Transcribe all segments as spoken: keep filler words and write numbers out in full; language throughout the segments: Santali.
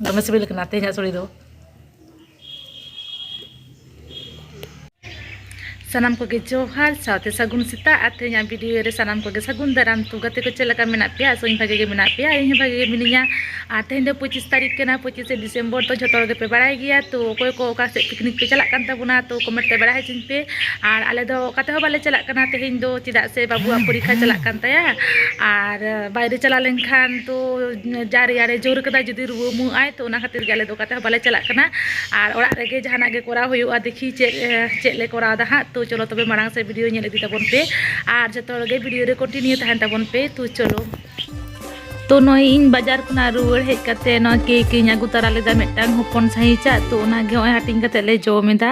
ᱫᱚᱢᱮ ᱥᱤᱵᱤᱞ ᱠᱟᱱᱟ ᱛᱮᱦᱮᱧᱟᱜ ᱥᱳᱲᱮ ᱫᱚ᱾ ᱥᱟᱱᱟᱢ ᱠᱚᱜᱮ ᱡᱚᱦᱟᱨ, ᱥᱟᱶᱛᱮ ᱥᱟᱹᱜᱩᱱ ᱥᱮᱛᱟᱜ᱾ ᱟᱨ ᱛᱮᱦᱮᱧᱟᱜ ᱵᱷᱤᱰᱤᱭᱳ ᱨᱮ ᱥᱟᱱᱟᱢ ᱠᱚᱜᱮ ᱥᱟᱹᱜᱩᱱ ᱫᱟᱨᱟᱢ᱾ ᱛᱚ ᱜᱟᱛᱮ ᱠᱚ, ᱪᱮᱫ ᱞᱮᱠᱟ ᱢᱮᱱᱟᱜ ᱯᱮᱭᱟ? ᱟᱥᱚᱜ ᱟᱹᱧ ᱵᱷᱟᱜᱮ ᱜᱮ ᱢᱮᱱᱟᱜ ᱯᱮᱭᱟ᱾ ᱤᱧ ᱦᱚᱸ ᱵᱷᱟᱜᱮ ᱜᱮ ᱢᱤᱱᱟᱹᱧᱟ᱾ ᱟᱨ ᱛᱮᱦᱮᱧ ᱫᱚ ᱯᱚᱸᱪᱤᱥ ᱛᱟᱹᱨᱤᱠᱷ ᱠᱟᱱᱟ, ᱯᱚᱸᱪᱤᱥᱮ ᱰᱤᱥᱮᱢᱵᱚᱨ᱾ ᱛᱚ ᱡᱷᱚᱛᱚ ᱦᱚᱲ ᱜᱮᱯᱮ ᱵᱟᱲᱟᱭ ᱜᱮᱭᱟ, ᱛᱚ ᱚᱠᱚᱭ ᱠᱚ ᱚᱠᱟ ᱥᱮᱫ ᱯᱤᱠᱱᱤᱠ ᱯᱮ ᱪᱟᱞᱟᱜ ᱠᱟᱱ ᱛᱟᱵᱚᱱᱟ, ᱛᱚ ᱠᱚᱢᱮᱱᱴ ᱛᱮ ᱵᱟᱲᱟᱭ ᱦᱚᱪᱚᱧ ᱯᱮ᱾ ᱟᱨ ᱟᱞᱮ ᱫᱚ ᱚᱠᱟ ᱛᱮᱦᱚᱸ ᱵᱟᱞᱮ ᱪᱟᱞᱟᱜ ᱠᱟᱱᱟ ᱛᱮᱦᱮᱧ ᱫᱚ, ᱪᱮᱫᱟᱜ ᱥᱮ ᱵᱟᱹᱵᱩᱣᱟᱜ ᱯᱚᱨᱤᱠᱠᱷᱟ ᱪᱟᱞᱟᱜ ᱠᱟᱱ ᱛᱟᱭᱟ᱾ ᱟᱨ ᱵᱟᱭᱨᱮ ᱪᱟᱞᱟᱣ ᱞᱮᱱᱠᱷᱟᱱ ᱛᱚ ᱡᱟ ᱨᱮᱭᱟᱲᱮ ᱡᱳᱨ ᱠᱟᱫᱟ, ᱡᱩᱫᱤ ᱨᱩᱣᱟᱹ ᱢᱩᱣᱟᱹᱜ ᱟᱭ, ᱛᱚ ᱚᱱᱟ ᱠᱷᱟᱹᱛᱤᱨ ᱜᱮ ᱟᱞᱮ ᱫᱚ ᱚᱠᱟ ᱛᱮᱦᱚᱸ ᱵᱟᱞᱮ ᱪᱟᱞᱟᱜ ᱠᱟᱱᱟ᱾ ᱟᱨ ᱚᱲᱟᱜ ᱨᱮᱜᱮ ᱡᱟᱦᱟᱱᱟᱜ ᱜᱮ ᱠᱚᱨᱟᱣ ᱦᱩᱭᱩᱜᱼᱟ, ᱫᱮᱠᱷᱤ ᱪᱮᱫ, ᱪᱮᱫ ᱞᱮ ᱠᱚᱨᱟᱣ ᱮᱫᱟ ᱦᱟᱸᱜ᱾ ᱛᱚ ᱪᱚᱞᱚ ᱛᱚᱵᱮ ᱢᱟᱲᱟᱝ ᱥᱮᱫ ᱵᱷᱤᱰᱤᱭᱳ ᱧᱮᱞ ᱤᱫᱤ ᱛᱟᱵᱚᱱ ᱯᱮ, ᱟᱨ ᱡᱚᱛᱚ ᱦᱚᱲ ᱜᱮ ᱵᱷᱤᱰᱤᱭᱳ ᱨᱮ ᱠᱚᱱᱴᱤᱱᱤᱭᱩ ᱛᱟᱦᱮᱱ ᱛᱟᱵᱚᱱ ᱯᱮ᱾ ᱛᱚ ᱪᱚᱞᱚ᱾ ᱛᱚ ᱱᱚᱜᱼᱚᱭ ᱤᱧ ᱵᱟᱡᱟᱨ ᱠᱷᱚᱱᱟᱜ ᱨᱩᱣᱟᱹᱲ ᱦᱮᱡ ᱠᱟᱛᱮ ᱱᱚᱣᱟ ᱠᱮᱠ ᱤᱧ ᱟᱹᱜᱩ ᱛᱟᱨᱟ ᱞᱮᱫᱟ, ᱢᱤᱫᱴᱟᱝ ᱦᱚᱯᱚᱱ ᱥᱟᱺᱦᱤᱡᱟᱜ᱾ ᱛᱚ ᱚᱱᱟᱜᱮ ᱱᱚᱜᱼᱚᱭ ᱦᱟᱹᱴᱤᱧ ᱠᱟᱛᱮ ᱞᱮ ᱡᱚᱢ ᱮᱫᱟ᱾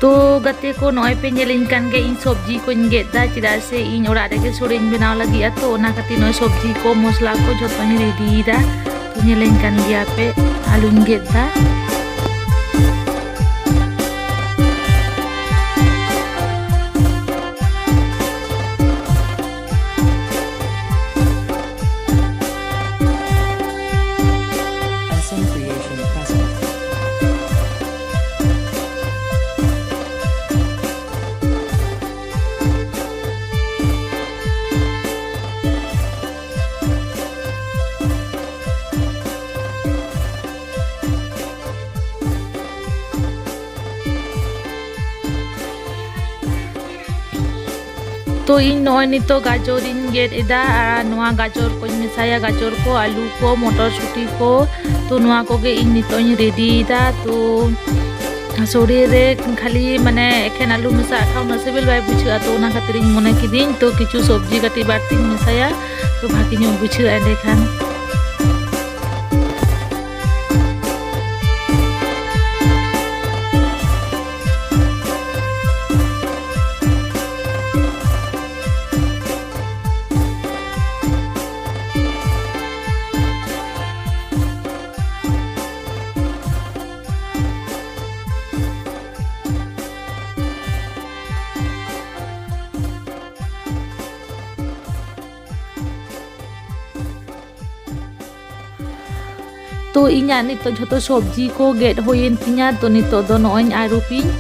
ᱛᱚ ᱜᱟᱛᱮ ᱠᱚ, ᱱᱚᱜᱼᱚᱭ ᱯᱮ ᱧᱮᱞᱤᱧ ᱠᱟᱱ ᱜᱮ, ᱤᱧ ᱥᱚᱵᱽᱡᱤ ᱠᱚᱧ ᱜᱮᱫ ᱫᱟ, ᱪᱮᱫᱟᱜ ᱥᱮ ᱤᱧ ᱚᱲᱟᱜ ᱨᱮᱜᱮ ᱥᱳᱲᱮᱧ ᱵᱮᱱᱟᱣ ᱞᱟᱹᱜᱤᱫ᱾ ᱟ ᱛᱚ ᱚᱱᱟ ᱠᱷᱟᱹᱛᱤᱨ ᱱᱚᱜᱼᱚᱭ ᱥᱚᱵᱽᱡᱤ ᱠᱚ, ᱢᱚᱥᱞᱟ ᱠᱚ ᱡᱷᱚᱛᱚᱧ ᱨᱮᱰᱤᱭᱮᱫᱟ᱾ ᱛᱚ ᱧᱮᱞᱤᱧ ᱠᱟᱱ ᱜᱮᱭᱟ ᱯᱮ, ᱟᱹᱞᱩᱧ ᱜᱮᱫ ᱫᱟ᱾ S M Creation present. ᱛᱚ ᱤᱧ ᱱᱚᱜᱼᱚᱭ ᱱᱤᱛᱚᱜ ᱜᱟᱡᱚᱨ ᱤᱧ ᱜᱮᱫ ᱮᱫᱟ, ᱟᱨ ᱱᱚᱣᱟ ᱜᱟᱡᱚᱨ ᱠᱚᱧ ᱢᱮᱥᱟᱭᱟ, ᱜᱟᱡᱚᱨ ᱠᱚ, ᱟᱹᱞᱩ ᱠᱚ, ᱢᱚᱴᱚᱨ ᱥᱩᱴᱤ ᱠᱚ᱾ ᱛᱚ ᱱᱚᱣᱟ ᱠᱚᱜᱮ ᱤᱧ ᱱᱤᱛᱚᱜ ᱤᱧ ᱨᱮᱰᱤᱭᱮᱫᱟ᱾ ᱛᱚ ᱥᱳᱲᱮ ᱨᱮ ᱠᱷᱟᱹᱞᱤ ᱢᱟᱱᱮ ᱮᱠᱷᱮᱱ ᱟᱹᱞᱩ ᱢᱮᱥᱟ ᱟᱜ ᱠᱷᱟᱱ ᱩᱱᱟᱹᱜ ᱥᱤᱵᱤᱞ ᱵᱟᱭ ᱵᱩᱡᱷᱟᱹᱜᱼᱟ, ᱛᱚ ᱚᱱᱟ ᱠᱷᱟᱹᱛᱤᱨ ᱤᱧ ᱢᱚᱱᱮ ᱠᱤᱫᱟᱹᱧ ᱛᱚ ᱠᱤᱪᱷᱩ ᱥᱚᱵᱽᱡᱤ ᱠᱟᱹᱴᱤᱡ ᱵᱟᱹᱲᱛᱤᱧ ᱢᱮᱥᱟᱭᱟ, ᱛᱚ ᱵᱷᱟᱜᱮ ᱧᱚᱜ ᱵᱩᱡᱷᱟᱹᱜᱼᱟ ᱮᱸᱰᱮᱠᱷᱟᱱ᱾ ᱛᱚ, ᱤᱧᱟᱹᱜ ᱱᱤᱛᱚᱜ ᱡᱷᱚᱛᱚ ᱥᱚᱵᱽᱡᱤ ᱠᱚ ᱜᱮᱫ ᱦᱩᱭᱮᱱ ᱛᱤᱧᱟ᱾ ᱛᱚ, ᱱᱤᱛᱚᱜ ᱫᱚ ᱱᱚᱜᱼᱚᱭ ᱤᱧ ᱟᱹᱨᱩᱵᱤᱧ᱾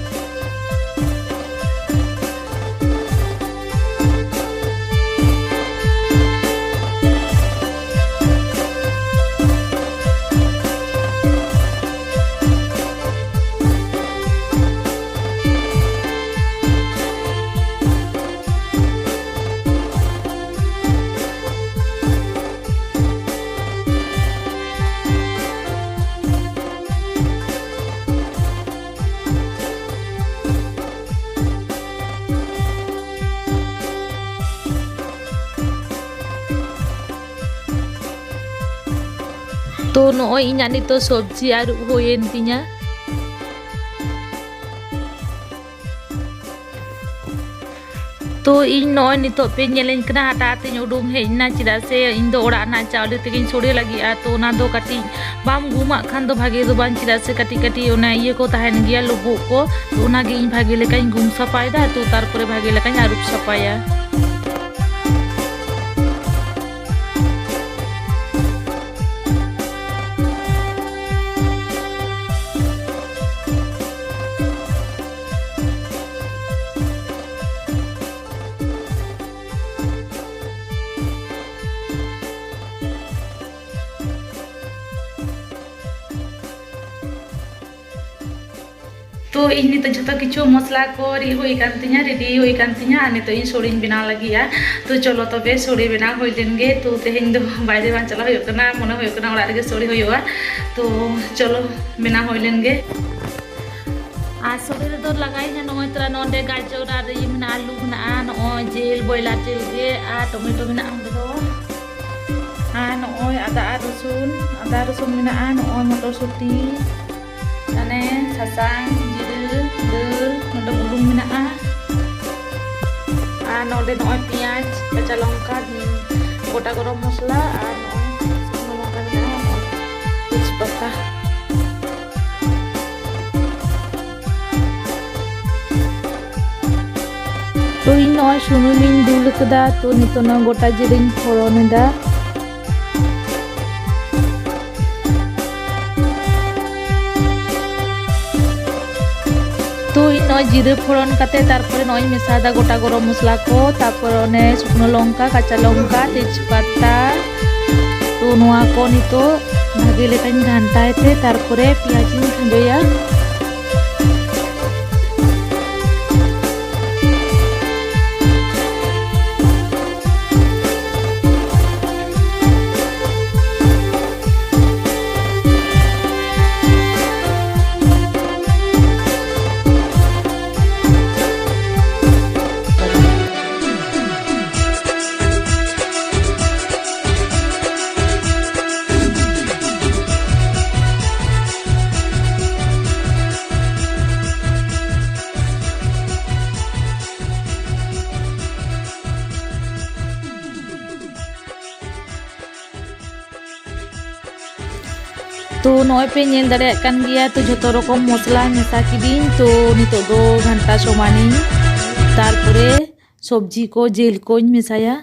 ᱛᱚ, ᱱᱚᱜᱼᱚᱭ ᱤᱧᱟᱹᱜ ᱱᱤᱛᱚᱜ ᱥᱚᱵᱽᱡᱤ ᱟᱹᱨᱩᱵ ᱦᱩᱭᱮᱱ ᱛᱤᱧᱟ᱾ ᱛᱚ, ᱤᱧ ᱱᱚᱜᱼᱚᱭ ᱱᱤᱛᱚᱜ ᱯᱮ ᱧᱮᱞᱤᱧ ᱠᱟᱱᱟ, ᱦᱟᱴᱟᱜ ᱟᱛᱮᱧ ᱩᱰᱩᱝ ᱦᱮᱡ ᱮᱱᱟ, ᱪᱮᱫᱟᱜ ᱥᱮ ᱤᱧ ᱫᱚ ᱚᱲᱟᱜ ᱨᱮᱱᱟᱜ ᱪᱟᱣᱞᱮ ᱛᱮᱜᱮᱧ ᱥᱚᱲᱮ ᱞᱟᱹᱜᱤᱫᱼᱟ᱾ ᱛᱚ, ᱚᱱᱟ ᱫᱚ ᱠᱟᱹᱴᱤᱡ ᱵᱟᱢ ᱜᱩᱢᱟᱜ ᱠᱷᱟᱱ ᱫᱚ ᱵᱷᱟᱜᱮ ᱫᱚ ᱵᱟᱝ, ᱪᱮᱫᱟᱜ ᱥᱮ ᱠᱟᱹᱴᱤᱡ ᱠᱟᱹᱴᱤᱡ ᱚᱱᱟ ᱤᱭᱟᱹ ᱠᱚ ᱛᱟᱦᱮᱱ ᱜᱮᱭᱟ, ᱞᱩᱵᱩᱜ ᱠᱚ᱾ ᱛᱚ, ᱚᱱᱟᱜᱮ ᱤᱧ ᱵᱷᱟᱜᱮ ᱞᱮᱠᱟᱧ ᱜᱩᱢ ᱥᱟᱯᱷᱟᱭᱮᱫᱟ᱾ ᱛᱚ, ᱛᱟᱨᱯᱚᱨᱮ ᱵᱷᱟᱜᱮ ᱞᱮᱠᱟᱧ ᱟᱹᱨᱩᱵ ᱥᱟᱯᱷᱟᱭᱟ᱾ ᱛᱚ, ᱤᱧ ᱱᱤᱛᱚᱜ ᱡᱷᱚᱛᱚ ᱠᱤᱪᱷᱩ ᱢᱚᱥᱞᱟ ᱠᱚ ᱨᱤᱫ ᱦᱩᱭ ᱟᱠᱟᱱ ᱛᱤᱧᱟ, ᱨᱮᱰᱤ ᱦᱩᱭ ᱟᱠᱟᱱ ᱛᱤᱧᱟ, ᱟᱨ ᱱᱤᱛᱚᱜ ᱤᱧ ᱥᱳᱲᱮᱧ ᱵᱮᱱᱟᱣ ᱞᱟᱹᱜᱤᱫᱼᱟ᱾ ᱛᱚ, ᱪᱚᱞᱚ ᱛᱚᱵᱮ ᱥᱳᱲᱮ ᱵᱮᱱᱟᱣ ᱦᱩᱭ ᱞᱮᱱ ᱜᱮ᱾ ᱛᱚ, ᱛᱮᱦᱮᱧ ᱫᱚ ᱵᱟᱭᱨᱮ ᱵᱟᱝ ᱪᱟᱞᱟᱣ ᱦᱩᱭᱩᱜ ᱠᱟᱱᱟ, ᱢᱚᱱᱮ ᱦᱩᱭᱩᱜ ᱠᱟᱱᱟ ᱚᱲᱟᱜ ᱨᱮᱜᱮ ᱥᱳᱲᱮ ᱦᱩᱭᱩᱜᱼᱟ᱾ ᱛᱚ, ᱪᱚᱞᱚ ᱵᱮᱱᱟᱣ ᱦᱩᱭ ᱞᱮᱱ ᱜᱮ᱾ ᱟᱨ ᱥᱳᱲᱮ ᱨᱮᱫᱚ ᱞᱟᱜᱟᱣᱤᱧᱟ ᱱᱚᱜᱼᱚᱭ ᱛᱚᱨᱟ ᱱᱚᱰᱮ ᱜᱟᱡᱚᱨ ᱟᱨ ᱤᱭᱟᱹ ᱢᱮᱱᱟᱜᱼᱟ, ᱟᱹᱞᱩ ᱢᱮᱱᱟᱜᱼᱟ, ᱱᱚᱜᱼᱚᱭ ᱡᱤᱞ, ᱵᱚᱭᱞᱟᱨ ᱡᱤᱞ ᱜᱮ, ᱟᱨ ᱴᱚᱢᱮᱴᱳ ᱢᱮᱱᱟᱜᱼᱟ ᱚᱸᱰᱮ ᱫᱚ᱾ ᱟᱨ ᱱᱚᱜᱼᱚᱭ ᱟᱫᱟ ᱟᱨ ᱨᱚᱥᱩᱱ, ᱟᱫᱟ ᱨᱚᱥᱩᱱ ᱢᱮᱱᱟᱜᱼᱟ, ᱱᱚᱜᱼᱚᱭ ᱢᱚᱴᱚᱨ ᱥᱩᱴᱤ, ᱢᱟᱱᱮ ᱥᱟᱥᱟᱝ, ᱡᱤᱨᱟᱹ, ᱫᱟᱹᱞ, ᱱᱚᱰᱮ ᱵᱩᱞᱩᱝ ᱢᱮᱱᱟᱜᱼᱟ᱾ ᱟᱨ ᱱᱚᱰᱮ ᱱᱚᱜᱼᱚᱭ ᱯᱮᱸᱭᱟᱡᱽ, ᱠᱟᱸᱪᱟ ᱞᱚᱝᱠᱟ, ᱜᱚᱴᱟ ᱜᱚᱨᱚᱢ ᱢᱚᱥᱞᱟ, ᱟᱨ ᱱᱚᱜᱼᱚᱭ ᱥᱩᱠᱱᱚ ᱞᱚᱝᱠᱟ ᱢᱮᱱᱟᱜᱼᱟ, ᱱᱚᱜᱼᱚᱭ ᱛᱮᱡᱽ ᱯᱟᱛᱟ᱾ ᱛᱚ, ᱤᱧ ᱱᱚᱜᱼᱚᱭ ᱥᱩᱱᱩᱢᱤᱧ ᱫᱩᱞ ᱠᱟᱫᱟ᱾ ᱛᱚ, ᱱᱤᱛᱚᱜ ᱱᱚᱣᱟ ᱜᱚᱴᱟ ᱡᱤᱨᱟᱹᱧ ᱯᱷᱚᱲᱚᱱ ᱮᱫᱟ᱾ ᱡᱤᱨᱟᱹ ᱯᱷᱚᱲᱚᱱ ᱠᱟᱛᱮ ᱛᱟᱨᱯᱚᱨᱮ ᱱᱚᱜᱼᱚᱭ ᱤᱧ ᱢᱮᱥᱟᱭᱮᱫᱟ ᱜᱚᱴᱟ ᱜᱚᱨᱚᱢ ᱢᱚᱥᱞᱟ ᱠᱚ, ᱛᱟᱨᱯᱚᱨᱮ ᱚᱱᱮ ᱥᱩᱠᱱᱚ ᱞᱚᱝᱠᱟ, ᱠᱟᱸᱪᱟ ᱞᱚᱝᱠᱟ, ᱛᱮᱡᱽ ᱯᱟᱛᱟ᱾ ᱛᱚ ᱱᱚᱣᱟ ᱠᱚ ᱱᱤᱛᱚᱜ ᱵᱷᱟᱜᱮ ᱞᱮᱠᱟᱧ ᱜᱷᱟᱱᱴᱟᱭ ᱛᱮ ᱛᱟᱨᱯᱚᱨᱮ ᱯᱮᱸᱭᱟᱡᱽ ᱤᱧ ᱠᱷᱟᱸᱡᱚᱭᱟ᱾ ᱛᱚ ᱱᱚᱜᱼᱚᱭ ᱯᱮ ᱧᱮᱞ ᱫᱟᱲᱮᱭᱟᱜ ᱠᱟᱱ ᱜᱮᱭᱟ, ᱛᱚ ᱡᱷᱚᱛᱚ ᱨᱚᱠᱚᱢ ᱢᱚᱥᱞᱟ ᱢᱮᱥᱟ ᱠᱤᱫᱤᱧ᱾ ᱛᱚ ᱱᱤᱛᱚᱜ ᱫᱚ ᱜᱷᱟᱱᱴᱟ ᱥᱚᱢᱟᱱᱤᱧ, ᱛᱟᱨᱯᱚᱨᱮ ᱥᱚᱵᱽᱡᱤ ᱠᱚ, ᱡᱤᱞ ᱠᱚᱧ ᱢᱮᱥᱟᱭᱟ᱾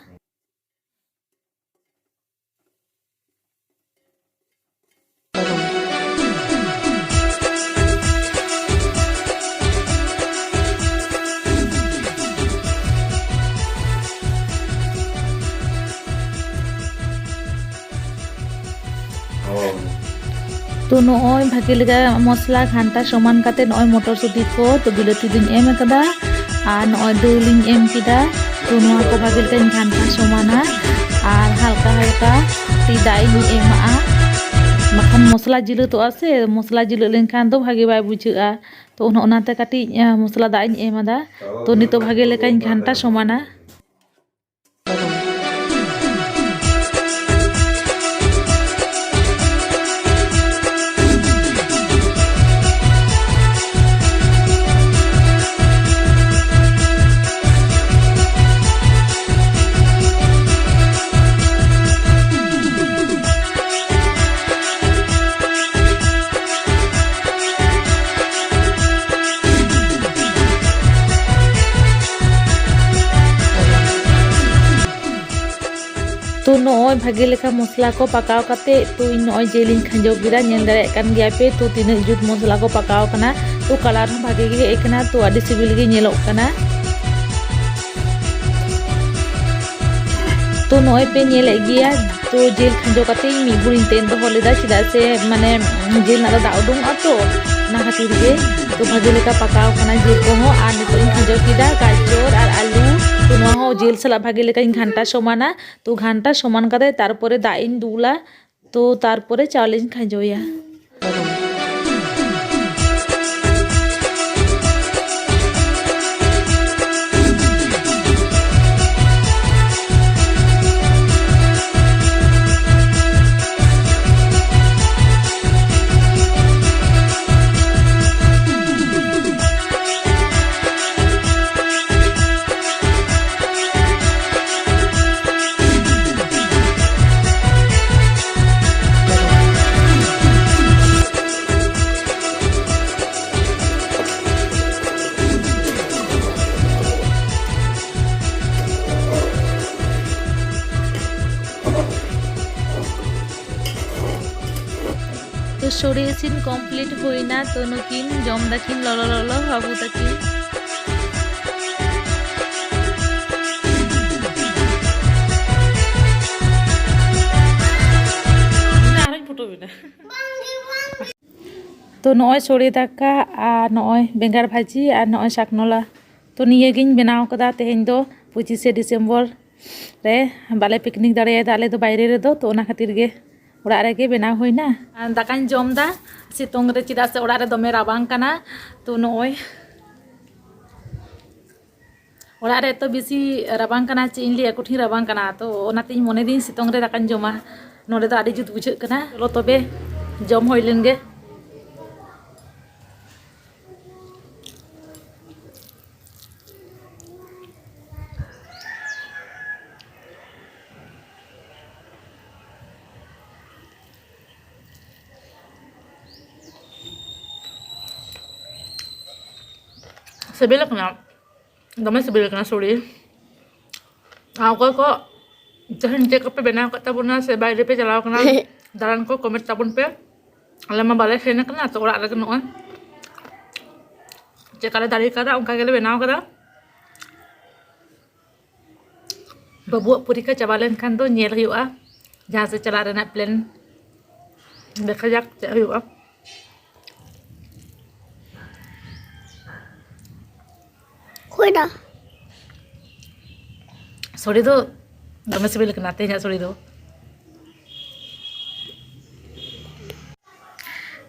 ᱛᱚ ᱱᱚᱜᱼᱚᱭ ᱵᱷᱟᱜᱮ ᱞᱮᱠᱟ ᱢᱚᱥᱞᱟ ᱜᱷᱟᱱᱴᱟ ᱥᱚᱢᱟᱱ ᱠᱟᱛᱮ ᱱᱚᱜᱼᱚᱭ ᱢᱚᱴᱚᱨ ᱥᱩᱴᱤ ᱠᱚ, ᱛᱚ ᱵᱤᱞᱟᱹᱛᱤ ᱫᱚᱧ ᱮᱢ ᱟᱠᱟᱫᱟ ᱟᱨ ᱱᱚᱜᱼᱚᱭ ᱫᱟᱹᱞ ᱤᱧ ᱮᱢ ᱠᱮᱫᱟ᱾ ᱛᱚ ᱱᱚᱣᱟ ᱠᱚ ᱵᱷᱟᱜᱮ ᱞᱮᱠᱟᱧ ᱜᱷᱟᱱᱴᱟ ᱥᱚᱢᱟᱱᱟ ᱟᱨ ᱦᱟᱞᱠᱟ ᱦᱟᱞᱠᱟ ᱠᱟᱹᱴᱤᱡ ᱫᱟᱜ ᱤᱧ ᱮᱢᱟᱜᱼᱟ, ᱵᱟᱠᱷᱟᱱ ᱢᱚᱥᱞᱟ ᱡᱤᱞᱟᱹᱛᱚᱜᱼᱟ ᱥᱮ, ᱢᱚᱥᱞᱟ ᱡᱤᱞᱟᱹᱜ ᱞᱮᱱᱠᱷᱟᱱ ᱫᱚ ᱵᱷᱟᱜᱮ ᱵᱟᱭ ᱵᱩᱡᱷᱟᱹᱜᱼᱟ᱾ ᱛᱚ ᱚᱱᱟ, ᱚᱱᱟᱛᱮ ᱠᱟᱹᱴᱤᱡ, ᱮ, ᱢᱚᱥᱞᱟ ᱫᱟᱜ ᱤᱧ ᱮᱢ ᱟᱫᱟ᱾ ᱛᱚ ᱱᱤᱛᱚᱜ ᱵᱷᱟᱜᱮ ᱞᱮᱠᱟᱧ ᱜᱷᱟᱱᱴᱟ ᱥᱚᱢᱟᱱᱟ᱾ ᱱᱚᱜᱼᱚᱭ ᱵᱷᱟᱜᱮ ᱞᱮᱠᱟ ᱢᱚᱥᱞᱟ ᱠᱚ ᱯᱟᱠᱟᱣ ᱠᱟᱛᱮ, ᱛᱚ ᱤᱧ ᱱᱚᱜᱼᱚᱭ ᱡᱤᱞᱤᱧ ᱠᱷᱟᱸᱡᱚ ᱠᱮᱫᱟ᱾ ᱧᱮᱞ ᱫᱟᱲᱮᱭᱟᱜ ᱠᱟᱱ ᱜᱮᱭᱟ ᱯᱮ, ᱛᱚ ᱛᱤᱱᱟᱹᱜ ᱡᱩᱛ ᱢᱚᱥᱞᱟ ᱠᱚ ᱯᱟᱠᱟᱣ ᱠᱟᱱᱟ᱾ ᱛᱚ ᱠᱟᱞᱟᱨ ᱦᱚᱸ ᱵᱷᱟᱜᱮ ᱜᱮ ᱦᱮᱡ ᱟᱠᱟᱱᱟ, ᱛᱚ ᱟᱹᱰᱤ ᱥᱤᱵᱤᱞ ᱜᱮ ᱧᱮᱞᱚᱜ ᱠᱟᱱᱟ᱾ ᱛᱚ ᱱᱚᱜᱼᱚᱭ ᱯᱮ ᱧᱮᱞᱮᱫ ᱜᱮᱭᱟ, ᱛᱚ ᱡᱤᱞ ᱠᱷᱟᱸᱡᱚ ᱠᱟᱛᱮ ᱤᱧ ᱢᱤᱫ ᱵᱷᱩᱲᱤᱧ ᱛᱮᱱ ᱫᱚᱦᱚ ᱞᱮᱫᱟ, ᱪᱮᱫᱟᱜ ᱥᱮ ᱢᱟᱱᱮ ᱡᱤᱞ ᱨᱮᱱᱟᱜ ᱫᱚ ᱫᱟᱜ ᱩᱰᱩᱝᱚᱜᱼᱟ ᱛᱚ, ᱚᱱᱟ ᱠᱷᱟᱹᱛᱤᱨ ᱜᱮ᱾ ᱛᱚ ᱵᱷᱟᱜᱮ ᱞᱮᱠᱟ ᱯᱟᱠᱟᱣ ᱠᱟᱱᱟ ᱡᱤᱞ ᱠᱚᱦᱚᱸ᱾ ᱟᱨ ᱱᱤᱛᱚᱜ ᱤᱧ ᱠᱷᱟᱸᱡᱚ ᱠᱮᱫᱟ ᱜᱟᱡᱚᱨ ᱟᱨ ᱟᱹᱞᱩ᱾ ᱛᱚ ᱱᱚᱣᱟ ᱦᱚᱸ ᱡᱤᱞ ᱥᱟᱞᱟᱜ ᱵᱷᱟᱜᱮ ᱞᱮᱠᱟᱧ ᱜᱷᱟᱱᱴᱟ ᱥᱚᱢᱟᱱᱟ᱾ ᱛᱚ ᱜᱷᱟᱱᱴᱟ ᱥᱚᱢᱟᱱ ᱠᱟᱛᱮ ᱛᱟᱨᱯᱚᱨᱮ ᱫᱟᱜ ᱤᱧ ᱫᱩᱞᱟ᱾ ᱛᱚ ᱛᱟᱨᱯᱚᱨᱮ ᱪᱟᱣᱞᱮᱧ ᱠᱷᱟᱸᱡᱚᱭᱟ᱾ ᱛᱚ ᱥᱳᱲᱮ ᱤᱥᱤᱱ ᱠᱚᱢᱯᱞᱤᱴ ᱦᱩᱭᱱᱟ᱾ ᱛᱚ ᱱᱩᱠᱤᱱ ᱡᱚᱢ ᱫᱟᱠᱤᱱ ᱞᱚᱞᱚ ᱞᱚᱞᱚ ᱵᱟᱹᱵᱩ ᱛᱟᱹᱠᱤᱱ᱾ ᱟᱨᱦᱚᱸᱧ ᱯᱷᱳᱴᱳ ᱵᱮᱱᱟ᱾ ᱛᱚ ᱱᱚᱜᱼᱚᱭ ᱥᱳᱲᱮ ᱫᱟᱠᱟ ᱟᱨ ᱱᱚᱜᱼᱚᱭ ᱵᱮᱸᱜᱟᱲ ᱵᱷᱟᱹᱡᱤ ᱟᱨ ᱱᱚᱜᱼᱚᱭ ᱥᱟᱠᱱᱚᱞᱟ᱾ ᱛᱚ ᱱᱤᱭᱟᱹ ᱜᱤᱧ ᱵᱮᱱᱟᱣ ᱠᱟᱫᱟ ᱛᱮᱦᱮᱧ ᱫᱚ, ᱯᱚᱸᱪᱤᱥᱮ ᱰᱤᱥᱮᱢᱵᱚᱨ ᱨᱮ ᱵᱟᱞᱮ ᱯᱤᱠᱱᱤᱠ ᱫᱟᱲᱮᱭᱟᱫᱟ ᱟᱞᱮ ᱫᱚ ᱵᱟᱭᱨᱮ ᱨᱮᱫᱚ, ᱛᱚ ᱚᱱᱟ ᱠᱷᱟᱹᱛᱤᱨ ᱜᱮ ᱚᱲᱟᱜ ᱨᱮᱜᱮ ᱵᱮᱱᱟᱣ ᱦᱩᱭᱱᱟ᱾ ᱟᱨ ᱫᱟᱠᱟᱧ ᱡᱚᱢ ᱫᱟ, ᱥᱤᱛᱩᱝ ᱨᱮ, ᱪᱮᱫᱟᱜ ᱥᱮ ᱚᱲᱟᱜ ᱨᱮ ᱫᱚᱢᱮ ᱨᱟᱵᱟᱝ ᱠᱟᱱᱟ᱾ ᱛᱚ ᱱᱚᱜᱼᱚᱭ ᱚᱲᱟᱜ ᱨᱮ ᱮᱛᱚ ᱵᱮᱥᱤ ᱨᱟᱵᱟᱝ ᱠᱟᱱᱟ, ᱪᱮᱫ ᱤᱧ ᱞᱟᱹᱭᱟ, ᱠᱚᱴᱷᱤᱱ ᱨᱟᱵᱟᱝ ᱠᱟᱱᱟ᱾ ᱛᱚ ᱚᱱᱟᱛᱮᱧ ᱢᱚᱱᱮᱫᱟᱹᱧ ᱥᱤᱛᱩᱝ ᱨᱮ ᱫᱟᱠᱟᱧ ᱡᱚᱢᱟ, ᱱᱚᱰᱮ ᱫᱚ ᱟᱹᱰᱤ ᱡᱩᱛ ᱵᱩᱡᱷᱟᱹᱜ ᱠᱟᱱᱟ᱾ ᱪᱚᱞᱚ ᱛᱚᱵᱮ ᱡᱚᱢ ᱦᱩᱭ ᱞᱮᱱ ᱜᱮ᱾ ᱥᱤᱵᱤᱞ ᱠᱟᱱᱟ, ᱫᱚᱢᱮ ᱥᱤᱵᱤᱞ ᱠᱟᱱᱟ ᱥᱳᱲᱮ᱾ ᱟᱨ ᱚᱠᱚᱭ ᱠᱚ ᱛᱮᱦᱮᱧ ᱪᱮᱫ ᱠᱚᱯᱮ ᱵᱮᱱᱟᱣ ᱟᱠᱟᱫ ᱛᱟᱵᱚᱱᱟ ᱥᱮ ᱵᱟᱭᱨᱮ ᱯᱮ ᱪᱟᱞᱟᱣ ᱠᱟᱱᱟ? ᱫᱟᱬᱟᱱ ᱠᱚ comment ᱛᱟᱵᱚᱱ ᱯᱮ᱾ ᱟᱞᱮ ᱢᱟ ᱵᱟᱞᱮ ᱥᱮᱱ ᱟᱠᱟᱱᱟ, ᱛᱚ ᱚᱲᱟᱜ ᱨᱮᱜᱮ ᱱᱚᱜᱼᱚᱭ ᱪᱮᱫ ᱞᱮᱠᱟᱞᱮ ᱫᱟᱲᱮ ᱠᱟᱫᱟ ᱚᱱᱠᱟ ᱜᱮᱞᱮ ᱵᱮᱱᱟᱣ ᱠᱟᱫᱟ᱾ ᱵᱟᱹᱵᱩᱣᱟᱜ ᱯᱚᱨᱤᱠᱠᱷᱟ ᱪᱟᱵᱟ ᱞᱮᱱᱠᱷᱟᱱ ᱫᱚ ᱧᱮᱞ ᱦᱩᱭᱩᱜᱼᱟ ᱡᱟᱦᱟᱸ ᱥᱮᱫ ᱪᱟᱞᱟᱜ ᱨᱮᱱᱟᱜ plan᱾ ᱫᱮᱠᱷᱟ ᱡᱟᱠ ᱪᱮᱫ ᱦᱩᱭᱩᱜᱼᱟ᱾ ᱚᱠᱚᱭ ᱫᱟ? ᱥᱚᱲᱮ ᱫᱚ ᱫᱚᱢᱮ ᱥᱤᱵᱤᱞ ᱠᱟᱱᱟ ᱛᱮᱦᱮᱧᱟᱜ ᱥᱚᱲᱮ ᱫᱚ᱾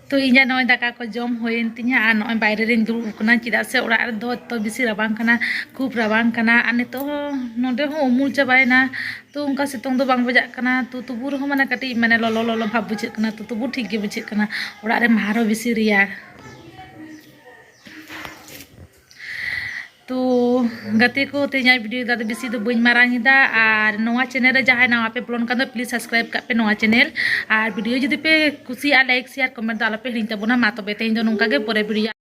ᱛᱚ ᱤᱧᱟᱹᱜ ᱱᱚᱜᱼᱚᱭ ᱫᱟᱠᱟ ᱠᱚ ᱡᱚᱢ ᱦᱩᱭᱮᱱ ᱛᱤᱧᱟ ᱟᱨ ᱱᱚᱜᱼᱚᱭ ᱵᱟᱭᱨᱮ ᱨᱤᱧ ᱫᱩᱲᱩᱵ ᱟᱠᱟᱱᱟ, ᱪᱮᱫᱟᱜ ᱥᱮ ᱚᱲᱟᱜ ᱨᱮᱫᱚ ᱮᱛᱚ ᱵᱮᱥᱤ ᱨᱟᱵᱟᱝ ᱠᱟᱱᱟ, ᱠᱷᱩᱵ ᱨᱟᱵᱟᱝ ᱠᱟᱱᱟ᱾ ᱟᱨ ᱱᱤᱛᱚᱜ ᱦᱚᱸ ᱱᱚᱰᱮ ᱦᱚᱸ ᱩᱢᱩᱞ ᱪᱟᱵᱟᱭᱮᱱᱟ, ᱛᱚ ᱚᱱᱠᱟ ᱥᱤᱛᱩᱝ ᱫᱚ ᱵᱟᱝ ᱵᱟᱡᱟᱜ ᱠᱟᱱᱟ, ᱛᱚ ᱛᱚᱵᱩ ᱨᱮᱦᱚᱸ ᱢᱟᱱᱮ ᱠᱟᱹᱴᱤᱡ ᱢᱟᱱᱮ ᱞᱚᱞᱚ ᱞᱚᱞᱚ ᱵᱷᱟᱵᱽ ᱵᱩᱡᱷᱟᱹᱜ ᱠᱟᱱᱟ, ᱛᱚ ᱛᱚᱵᱩ ᱴᱷᱤᱠ ᱜᱮ ᱵᱩᱡᱷᱟᱹᱜ ᱠᱟᱱᱟ᱾ ᱚᱲᱟᱜ ᱨᱮ ᱢᱟ ᱟᱨᱦᱚᱸ ᱵᱮᱥᱤ ᱨᱮᱭᱟᱲ᱾ ᱛᱚ ᱜᱟᱛᱮ ᱠᱚ, ᱛᱮᱦᱮᱧᱟᱜ video ᱫᱚ ᱟᱫᱚ ᱵᱮᱥᱤ ᱫᱚ ᱵᱟᱹᱧ ᱢᱟᱨᱟᱝ ᱮᱫᱟ᱾ ᱟᱨ ᱱᱚᱣᱟ channel ᱨᱮ ᱡᱟᱦᱟᱸᱭ ᱱᱟᱣᱟ ᱯᱮ ᱵᱚᱞᱚᱱ ᱠᱟᱱ ᱫᱚ, please subscribe ᱠᱟᱜ ᱯᱮ ᱱᱚᱣᱟ channel᱾ ᱟᱨ video ᱡᱩᱫᱤ ᱯᱮ ᱠᱩᱥᱤᱭᱟᱜᱼᱟ, like share comment ᱫᱚ ᱟᱞᱚᱯᱮ ᱦᱤᱲᱤᱧ ᱛᱟᱵᱚᱱᱟ᱾ ᱢᱟ ᱛᱚᱵᱮ ᱛᱮᱦᱮᱧ ᱫᱚ ᱱᱚᱝᱠᱟ ᱜᱮ, ᱯᱚᱨᱮ video